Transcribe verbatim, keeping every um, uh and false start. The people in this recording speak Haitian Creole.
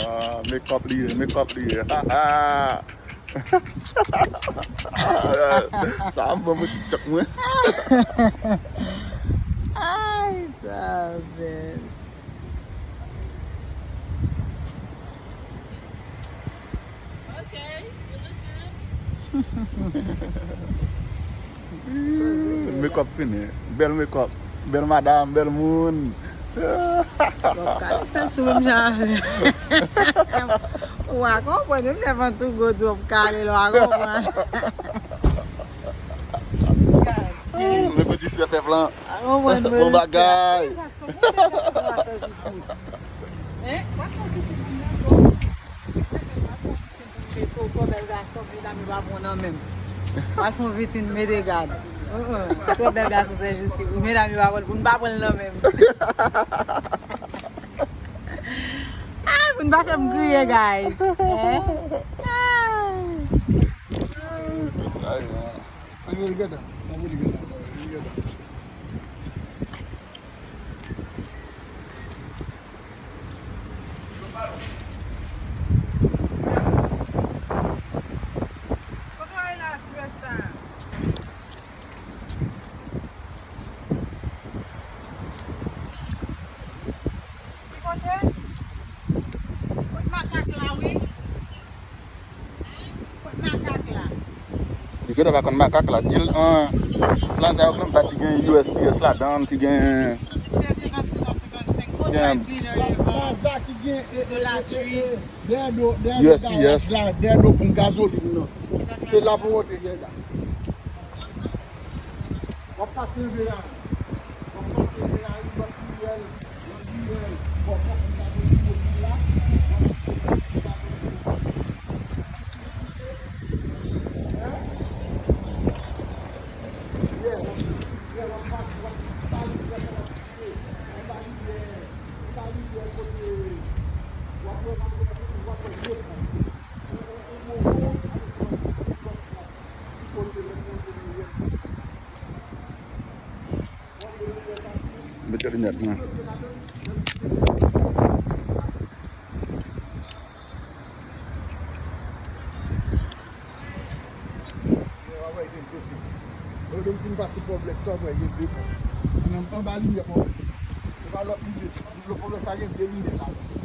Ah, make up li ye, make up li ye. Ha, ha. Sa ap bon pou TikTok mwen. Ay, sa bèl. Okay, you look good. Make up fini. Bèl make up. Bèl madanm, bèl moun. W ap kale sèl sou menm jan avè m. Ou a konprann, menm lè van tou gwo di w ap kale l, w a konprann. Repetition fè plan. A konprann, mwen. Bon bagay. Hein? Ou twò bèl gason, medam yo pa pran nan men m. Al fè yon vitin, mete gad. Ou twò bèl gason, sè jousi. Medam yo pa pran, pou n pa pran l nan men m. Ay, pou n pa fè m kriye, guys. Hein? Ay. Ay, non. Ann rele Gèda. Ann rele Gèda. Ann rele Gèda. Kote w ye la, Silvesta? Ki kote? Kot makak la, wi. Kot makak la? Li gentan pa konn makak la. Di l, an, Plaza yo, menm pa ki gen U S P S ladan l, ki gen, gen Plaza ki gen, e, e, e, e, e, dèyè do, dèyè do U S P S. Garaj la, dèyè do ponp gazolin nan. Se la pou w antre, Gèda. W ap pase Veyari. W ap pase Veyari, w ap Riyèl, w ap Riyèl. Bon, bon, w ap Riyèl la. Hein? Yeah, w ap, yeah, w ap pase, w ap pase Riyèl la, w ap pase Riyèl, w ap pase Riyèl kote, w ap wè, w ap wè, w ap wè vye pon. Yon, yon, yon moto, Mete linèt mwen. Lè m fin pase pòblèk sa, w ap wè gen de pon. Ann, anba limyè pòblèk. Se pa lòt limyè. Limyè pòblèk sa gen de limyè ladan.